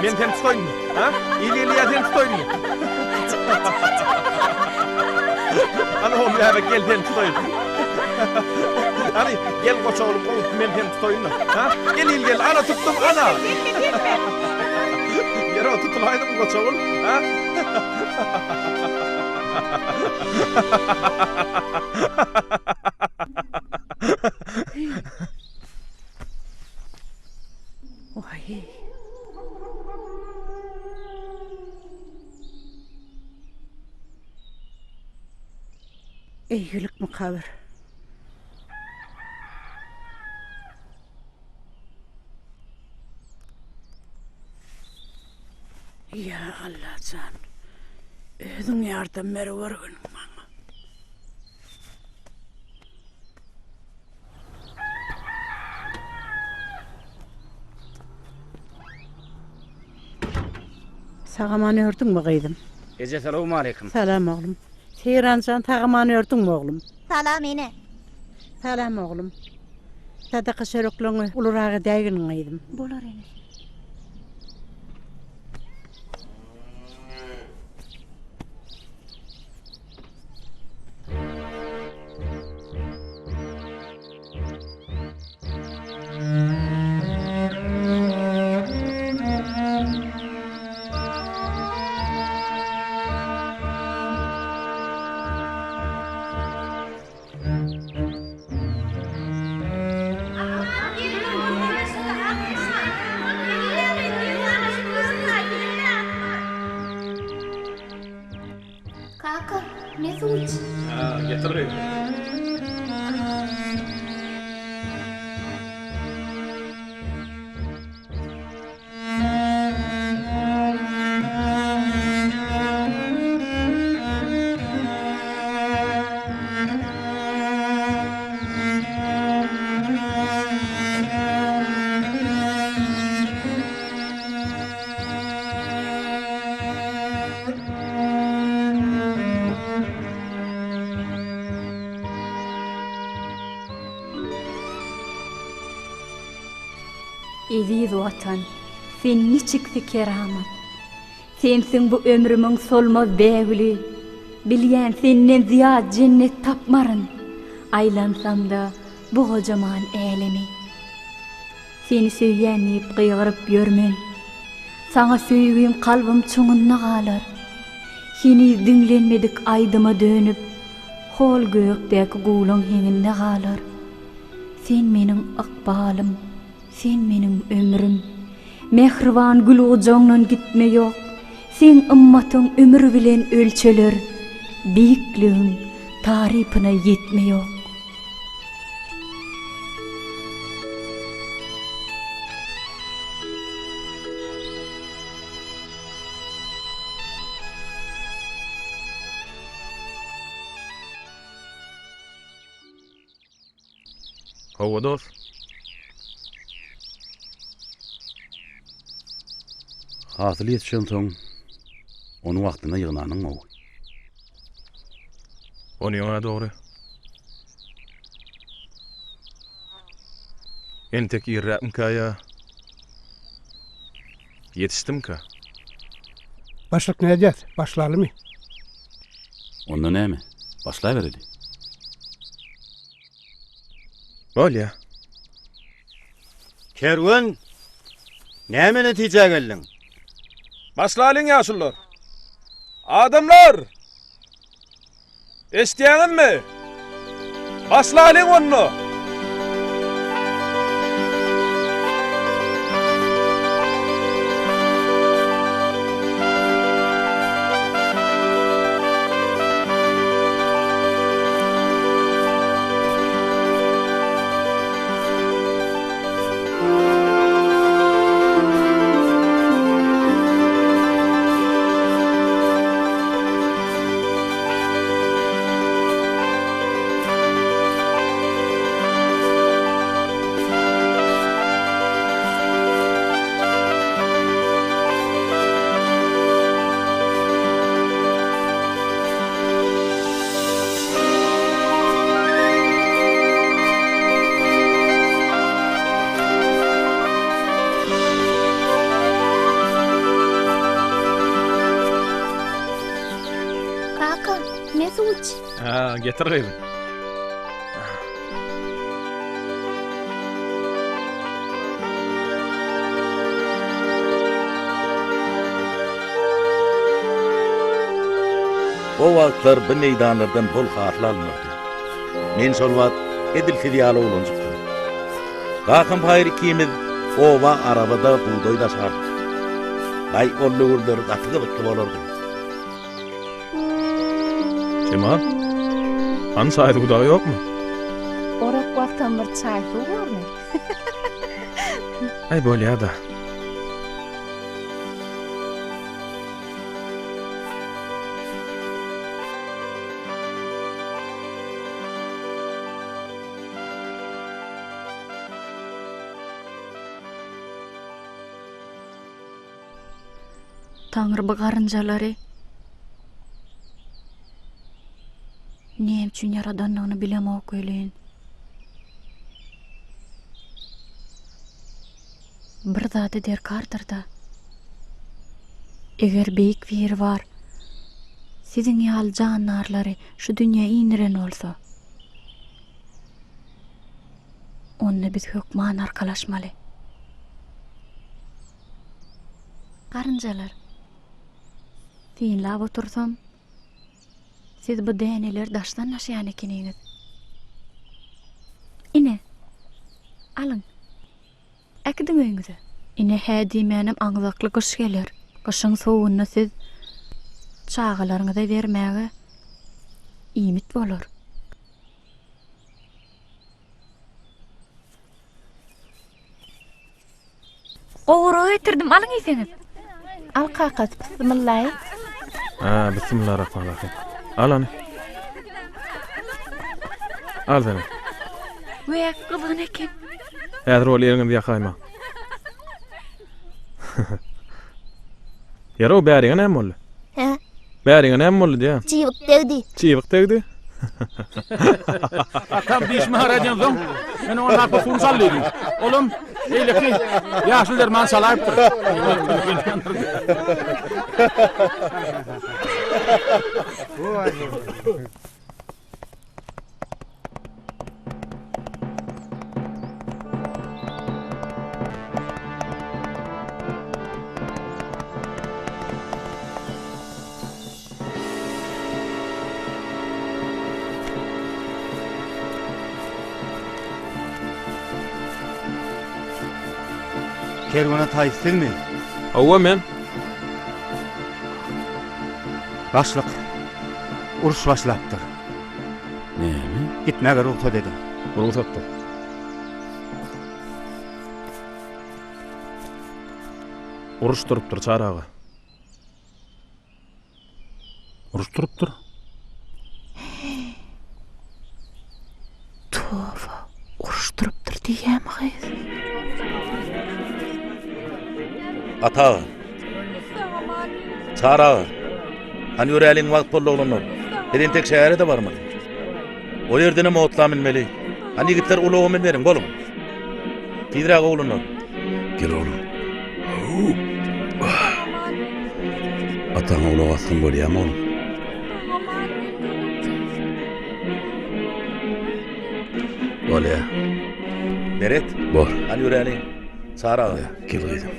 Men seni tutaýynmy? Ha? Il geldi ýa seni tutaýynmy? Hany oglum bäbek gel seni tutaýyn. Hany gel goç oglum gowusy men seni tutaýyn-da. Ha? Gel il geldi. Ana tutdum ana. Ýeri tutulaýdym goç ogul. Ha? Waý. Eýgilik mukabyr. Ýa Allajan, özüň ýardam berewürgin maňa. Sag-aman ördüňmi gyzym? Eje salowmaleýkim. Salam oglum. Seýranjan sag-aman ördüňmi oglum? Salam ene. Salam oglum. Sadaka çörekleňi ulurak edäýgin gyzym. Bolar ene. Kaka, ne suw iç. Ha, getir gyzym. Eziz Watan, sen niçiksi keramat. Sensiň bu ömrümiň solmaz bägüli. Bilýän senden zyýat jennet tapmaryn, Aýlansam-da bu gojaman älemi. Seni söýýän diýip gygyryp ýörmen. Saňa söýgim kalbym çuňunda galar. Heniz diňlenmedik aýdyma dönüp, Hol gökdäki guwlaň heňinde galar. Sen meniň ykbalym, sen meniň ömrüm. Mähriban gül gujagyňdan gitme ýok. Seň ymmatyň ömür bilen ölçeler, Beýikligiň tarypyna ýetme ýok. Hawa dos. Hasyl ýetişensoň, ony wagtynda ýygnanyň gowy. Onyň-a dogry. Entek irräkmikä ýa ýetişdimkä? Başlyk nädýäs, başlalymy? Onda näme, başlabereli. Bolýa. Kerwen, näme netijä geldiň? Başlalyň ýaşulular. Adamlar! Eşidýäňizmi? Başlalyň onda! Hä, getir gyzym. O wagtlar bu meýdanlardan bol hasyl alynardy. Men şol wagt edil siz ýaly oglanjykdym. Kakam Paýyr ikimiz oba arabada bugdaý daşardyk. Baý, ol döwürler gaty gyzykly bolardy. Jemal, hany çaý-suw dagy ýokmy? Orak wagtam bir çaý-suw bormy? Aý, bolýa-da. Taňry bu garynjalary näme üçin ýaradanyny bilemok welin. Bir zady derkardyr-da. Eger beýik Biribar siziň ýaly jandarlary şu dünýä indiren bolsa, onda biz hökman arkalaşmaly. Garynjalar, synlap otursam, siz bu däneleri daşdan daşaýan ekeniňiz. Ine, alyň. Äkidiň öýüňize. Ine, hä diýmänem aňzakly gyş geler. Gyşyň sowugynda siz çagalaryňyza bermäge iýmit bolar. Gowurga getirdim, alyň iýseňiz. Al kakasy, bismillaý. Hä, bismillarahmanrahim. Al hany. Al senem. Wä, gyzgyn eken. Häzir ol eliňizi ýakaýmaň. Ýeri-ow, bäriňe näme boldy? Hä? Bäriňe näme boldy diýýän? Çybyk degdi. Çybyk degdi? Atam dişimi hara edensoň, men oňa narpyz suwuny sal diýdim. Olam beýleki ýaşyl dermany çalaýypdyr. Kerwene taý sizmi? Hawa men. Başlyk, uruş başlapdyr. Näme? Gitmäge rugsat ediň. Rugsatdyr. Uruş durupdyr, Çary aga. Uruş durupdyr. Toba, uruş durupdyr diýýämi gyz? Ata aga. Çary aga. Hany ýöräliň wagt boldy oglanlar. Biz entek şähere-de barmaly. O ýerdenem otla münmeli. Hany ýigitler ulaga münberiň boluň. Tizräk oglanlar. Gel oglum. Ataňa ulag asgyn bolýamy oglum? Bolýa. Meret. Bor. Hany ýöräliň. Çary aga. Gel gyzym.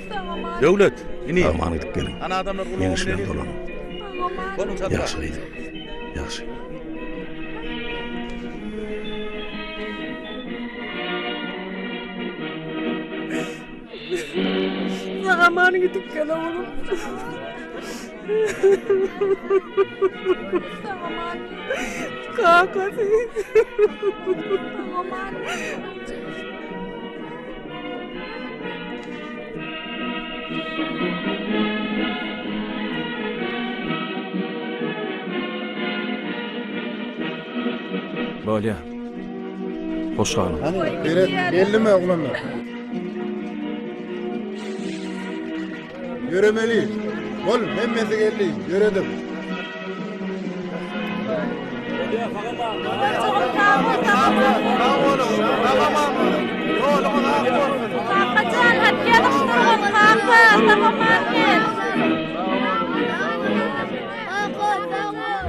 Döwlet, ini. Sag-aman gidip geliň. Hany adamlar ulaga Ýeňiş bilen müneliň. dolanyň. Boluň çatrak. Ýagşy gyzym. Ýagşy. Sag-aman gidip gel oglum. Sag-aman. Kakasy. Sag-aman. Bolýa. Hoş galyň. Hany, Meret, geldimi oglanlar? Ýöremeli. Bol, hemmesi geldi. Ýöredik. Kakajan, hat ýazyşdyrgyn, kaka, sag-aman gel. Kaka, sag bol.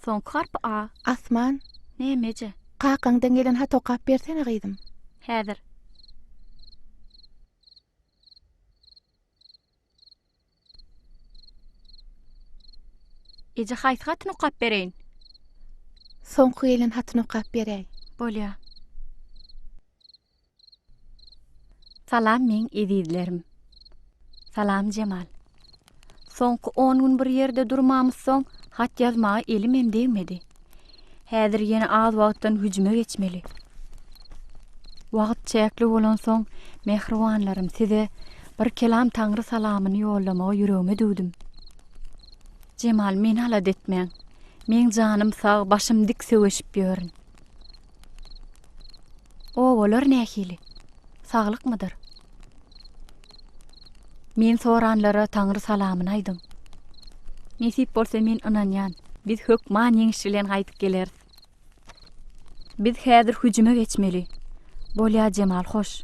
Soňky harpy A. Asman. Näme eje? Kakaňdan gelen haty okap bersene gyzym. Häzir. Eje haýsy hatyny okap bereýin? Soňky gelen hatyny okap beräý. Bolýa. Salam meň ezizlerim. Salam Jemal. Soňky on gün bir ýerde durmamyzsoň hat ýazmaga elimem degmedi. Häzir ýene az wagtdan hüjüme geçmeli. Wagt çäkli bolansoň, mähribanlarym, size bir kelam Taňry salamyny ýollamagy ýüregime düwdüm. Jemal, meni alada etmäň. Meň janym sag, başym dik söweşip ýörün. Obalar nähili? Saglykmydyr? Men soranlara Taňry salamyny aýdyň. Nesip bolsa men ynanýan, biz hökman ýeňiş bilen gaýdyp geleris. Biz häzir hüjüme geçmeli. Bolýa Jemal hoş.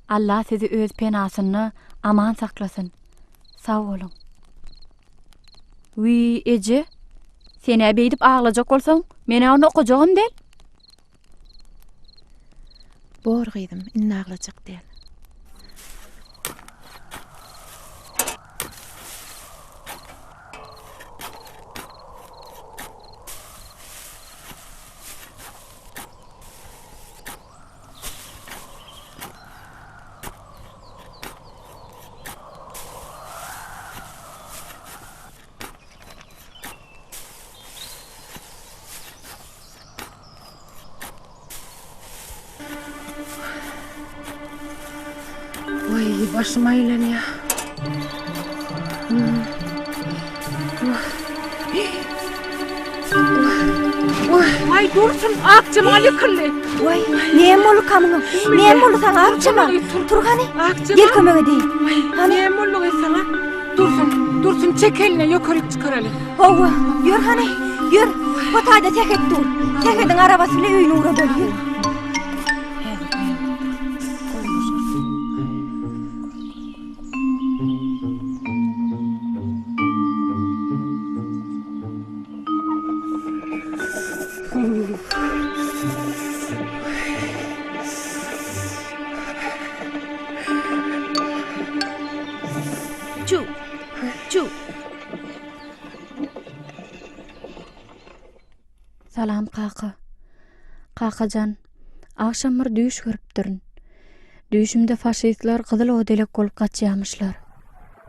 Allah sizi öz penasynda aman saklasyn. Sag boluň. Wiý, eje, sen-ä beýdip aglajak bolsaň, men-ä ony okajagam däl. Bor gyzym, indi aglajak däl. Oý, başym aýlanýar. Waý, Dursun, Akjemal ýykyldy. Waý, näme bolduka muňa? Näme boldy saňa, Akjemal? Tur hany. Gel kömek edeýin. Hany. Näme boldy saňa? Dursun, Dursun çek eline ýokaryk çykaraly. Hawa, ýör hany, ýör. Bu taýda Sähet dur. Sähediň arabasy bilen öýüne ugradaly, ýör. Çuw! Çuw! Salam kaka. Kakajan, agşam bir düýş görüpdirin. Düýşümde faşistler gyzyl odelek bolup gaçýamyşlar.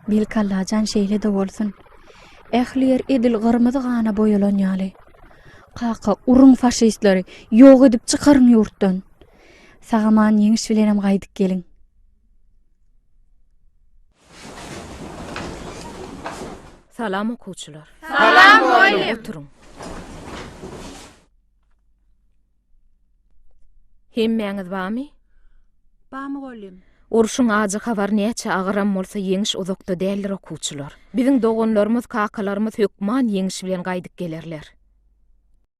Belki Allajan şeýle-de bolsun. Ähli ýer edil gyrmyzy gana boýalan ýaly. Kaka, uruň faşistleri, ýok edip çykaryň ýurtdan. Sag-aman ýeňiş bilenem gaýdyp geliň. Salam okuwçylar. Salam mugallym. Oturyň. Hemmäňiz barmy? Bar mugallym. Urşuň ajy habary näçe agyram bolsa ýeňiş uzakda däldir okuwçylar. Biziň doganlarymyz, kakalarymyz hökman ýeňiş bilen gaýdyp gelerler.